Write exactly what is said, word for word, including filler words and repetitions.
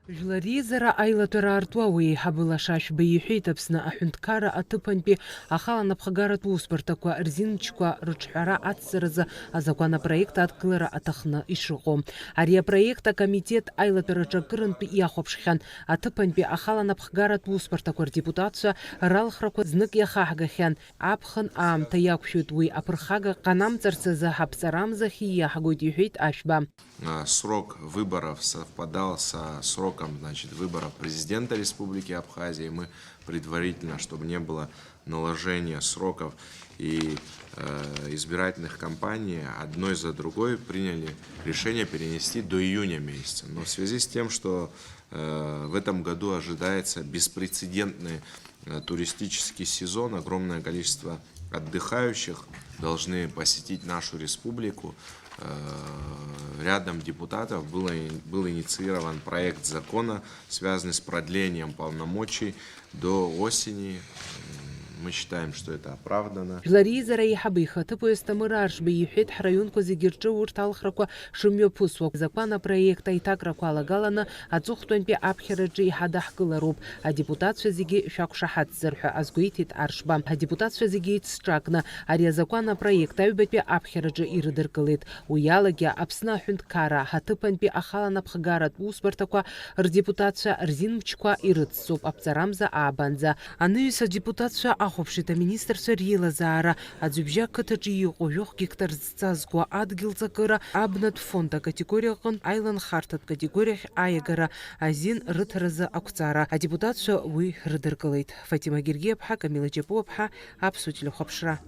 Жәлар реизара аилатәара аартуа уи еиҳабы Лашашәба иҳәеит, Аԥсны аҳәынҭқарра аҭыԥантәи ахала напхгаратә усбарҭақәа рзинмчқәа рыҿҳәара ацҵаразы азакәан апроект адкылара аҭахны ишыҟоу. Ари апроект акомитет аилатәараҿы акырынтә иахәаԥшхьан. Аҭыԥантәи ахала напхгаратә усбарҭақәа рдепутатцәа ралхрақәа знык иахаҳгахьан. Аԥхын аамҭа иақәшәоит уи аԥырхага ҟанамҵарц азы ҳаԥҵарамза хьи иаҳгоит, иҳәеит Ашәба. А, срок выборов совпадал со сроком, значит, выборов президента Республики Абхазия. Мы предварительно, чтобы не было наложения сроков и, э, избирательных кампаний одной за другой, приняли решение перенести до июня месяца. Но в связи с тем, что, э, в этом году ожидается беспрецедентный, э, туристический сезон, огромное количество отдыхающих должны посетить нашу республику. Э, рядом депутатов было, был инициирован проект закона, связанный с продлением полномочий до осени. М, мы считаем, что это оправдано. Жәлар реизара аиҳабы ихаҭыԥуаҩ Асҭамыр Аршба иҳәеит, ҳраионқәа зегьы рҿы урҭ алхрақәа шымҩаԥысуа, азакәан апроект аиҭакрақәа алагаланы аҵыхәтәантәи аԥхьараҿы иҳадаҳкылароуп, адепутатцәа зегьы шәақәшаҳаҭзар ҳәа азгәеиҭеит Аршба. Адепутатцәа зегьы еицҿакны ари азакәан апроект аҩбатәи аԥхьараҿы ирыдыркылеит. Уи алагьы Аԥсны аҳәынҭқарра ҳаҭыԥантәи ахала напхгаратә усбарҭақәа рдепутатцәа рзинмчқәа ирыцҵоуп аԥҵарамза аабанӡа. Анаҩс адепутатцәа ахәаԥшит аминистрцәа реилазаара, Аӡҩыбжьа ақыҭаҿы иҟоу жәохә гектар зҵазкуа адгьыл ҵакыра, абнатә фонд акатегориа аҟынтә аиланхарҭатә категориахь аиагара азин рыҭаразы ақәҵара адепутатцәа уи рыдыркылеит. Фатима Гергиаԥҳа, Камила Ҷапуаԥҳа, Аԥсуа телехәаԥшра.